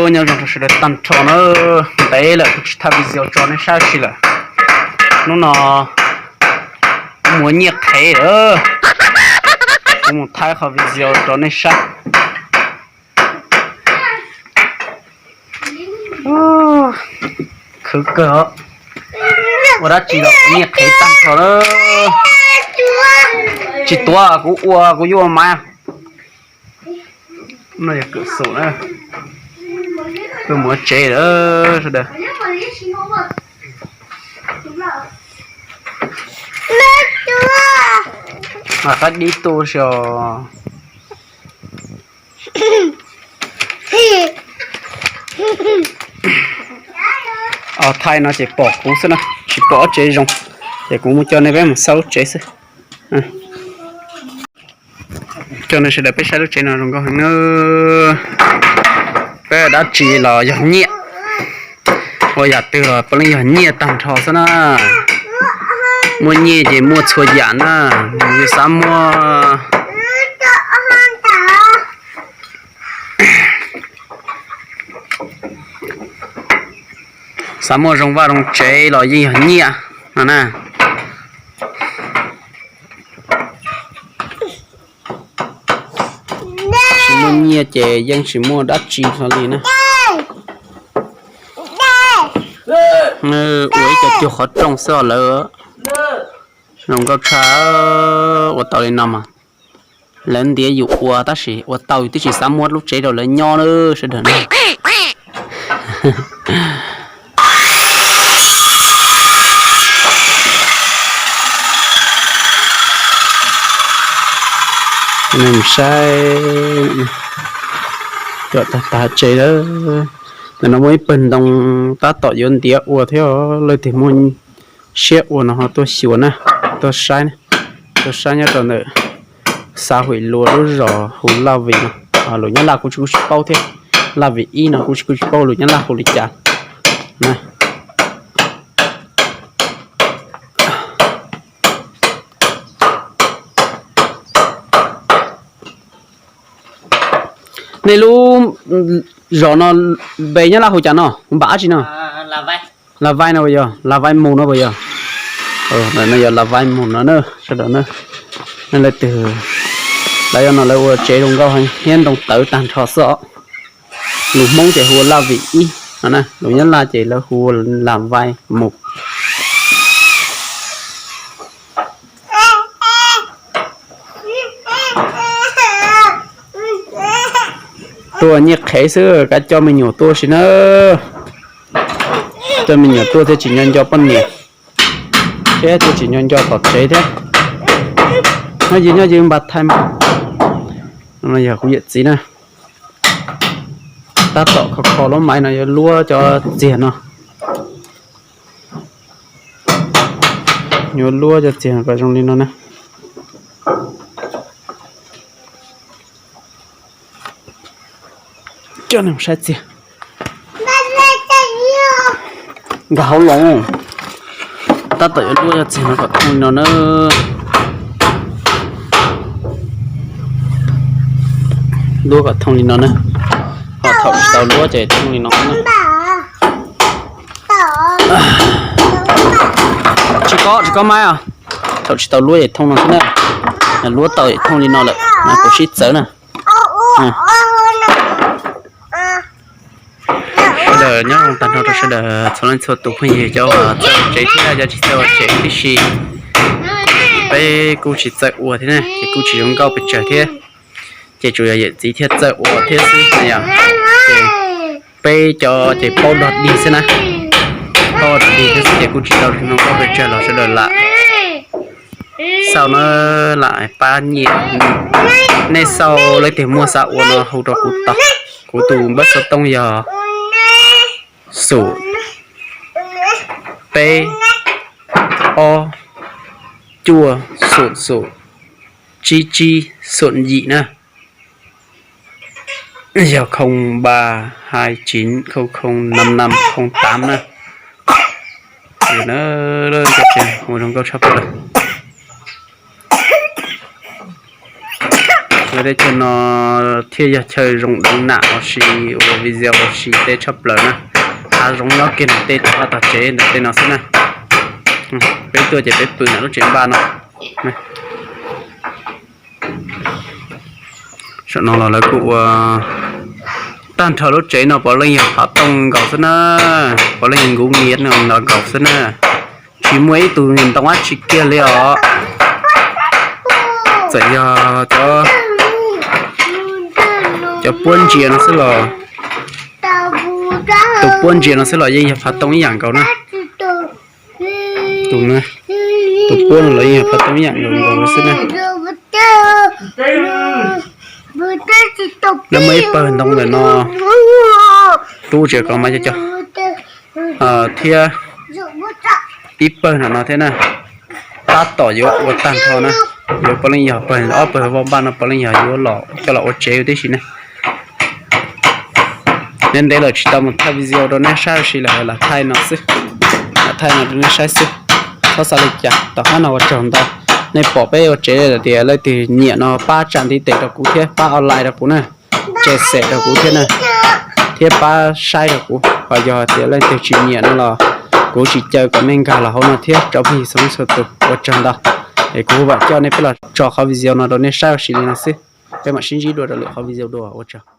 Nyob zoo rau sawv daws tag nrho na, ntev lawm kuv tsis thaij video tso nej saib tsi lawm. Hnub no kuv mus ua nyiaj qhev lawm, kuv mus thaij qhov video rau nej saib. Khwv kawg, ua dab tsi los ua nyiaj qhev tag nrho na. Tsis tuav, kuv ua kuv yuav ua maiv. No yog kawm xum na, tuaj mus ua tsev lawm sawv daws. Mas qab dib tuaj si os. Os, thaij no ces pom kuv xwb na, tsis pom ob tsev zoo, ces kuv mus coj nej peb mus xauj lub tsev xwb. Coj nej sawv daws peb saib lub tsev no zoo nkauj heev na. Peb dab tsi los yog nyiaj, ua yam twg los puav leej yog nyiaj tag nrho xwb na. Muaj nyiaj ces muaj txhua yam na. Yus xav muaj Xav muaj zoo vaj zoo tsev los yeej yog nyiaj no na. Tsis muaj nyiaj ces yeej tsis muaj dab tsi hlo li na. Ua ib co cuag qhov rooj xwb os lawv. Zoo nkauj tshaj, ua tau li no mas lawv ntiav yus ua tab sis ua tau yus twb tsis xav muab lub tsev rau lawv nyob na sawv daws na. Saib, cov tag tag tsev lawm. Ntawm no muaj ib pawg ntoo tab tom yuav ntiav ua thiab, leej twg muaj siab ua no ho tuaj xyuas na, tuaj saib, tuaj saib nyob rau ntawm xav hwm luas lub zos hu Laj Vim no. Lus Nyab Laj kuv tsis, kuv tsis paub thiab, Laj Vim ib no kuv tsis, kuv tsis paub lus Nyab Laj hu li cas na. Nej lub zos no npe Nyab Laj hu cas no, npam dab tsi no? Lavai no puas yog? Lavai mus no puas yog? No yog Lavai mus no na sawv daws na. Nej leej twg, lawv yog no lawv ua tsev zoo nkauj heev thiab ntoo tawv tag nrho xwb os. Lus Hmoob ces hu ua Laj Vim ib no na, lus Nyab Laj ces lawv hu ua Lavai mus. Tuaj nyiaj qhev xwb, kav coj me nyuam tuaj si na. Coj me nyuam tuaj thiaj tsis nco nco poj niam thiab thiaj tsis nco nco tom tsev thiab. Nyob ywg, nyob ywg npaj thaij mas. No yog kuv yawm txiv na. Tab tom kho kho lub maiv no yuav luab cov txiag no. Yuav luab cov txiag no kom zoo li no na. Coj nej saib txiag nkag hauv loos. Tab tom yuav luab cov txiag no kom thooj li no na. Luab kom thooj li no na. Ho thaum tsis tau luab ces thooj li no na. Tsis ko, tsis ko maiv os. Thaum tsis tau luab ces thooj no xwb na. Luab tau ces thooj li no lawm, kuv sib txawv na. Sawv daws nyob zoo tag nrho rau sawv daws txhua leej txhua tus phooj ywg, cov txawj ua tsev thiab cov tsis txawj ua tsev tib si. Peb kuj tsis txawj ua thiab na, ces kuj tsis zoo nkauj pes tsawg thiab. Ces tsuas yog yawm txiv thiaj txawj ua thiab xwb yom. Ces peb cov ces paub dog dig xwb na, paub dog dig thiab xwb ces kuj tsis tau zoo nkauj pes tsawg los sawv daws lam xauj na, lam pab nyiam. Nej xauj leej twg muaj xav ua no hu rau kuv tau. Kuv tus npawb xov tooj yog xum peb ob cuaj xum xum tsib tsib xum yim na. Yog không ba hai chín không không năm năm không tám na. Ua zoo nkauj tshaj plaws. Teb chaws no thiaj yog chaw zoo deev nam ua si, ua video ua si teb tshaj plaws na. Hav zoov nyob kiag ntawm tej tog vaj tog tsev ntawm tej no xwb na. Peb tuaj ces peb pw ntawm lub tsev npaj no. Saum no los lawv kuj ua tag nrho lub tsev no puav leej yog phav tooj nkaus xwb na, puav leej yog nkuv niav no nkaus xwb na. Tsis muaj ib tug ntoo dab tsi kiag li os. Txawm yog cov, cov puab ntsia no xwb los, tus puab ntsia no xwb los yeej yog phav tooj ib yam nkaus na. Tus, tus puab no los yeej yog phav tooj ib yam nkaus nkaus xwb na. Lawv muaj ib pawg ntoo ntawm no, rub tsev kom mas cov cov thiab ib pawg ntawm no thiab na. Tab tom yuav ua tag nrho na, yuav puav leej yog pawg ob pawg vaj npaj no puav leej yog yuav los coj los ua tsev tib si ne. Ntev ntev lawm tsis tau mus thaij video rau nej saib ua si lawm, lam thaij no xwb, lam thaij no rau nej saib xwb. Txhob xav li cas, tom qab no ua tsaug ntau. Nej pom peb ua tsev lawm tias leej twg nyiam no pab tsam ntiv tes rau kuv thiab pab online rau kuv na, share rau kuv thiab na, thiab pab saib rau kuv. Ho yog tias leej twg tsis nyiam no los kuv tsis caw kom nej nkag los hauv no thiab rau pheej txhua txhua tus, ua tsaug ntau. Es kuv vam coj nej peb los tso qhov video no rau nej saib ua si li no xwb. Peb mam sib ntsib dua rau lwm qhov video dua, ua tsaug.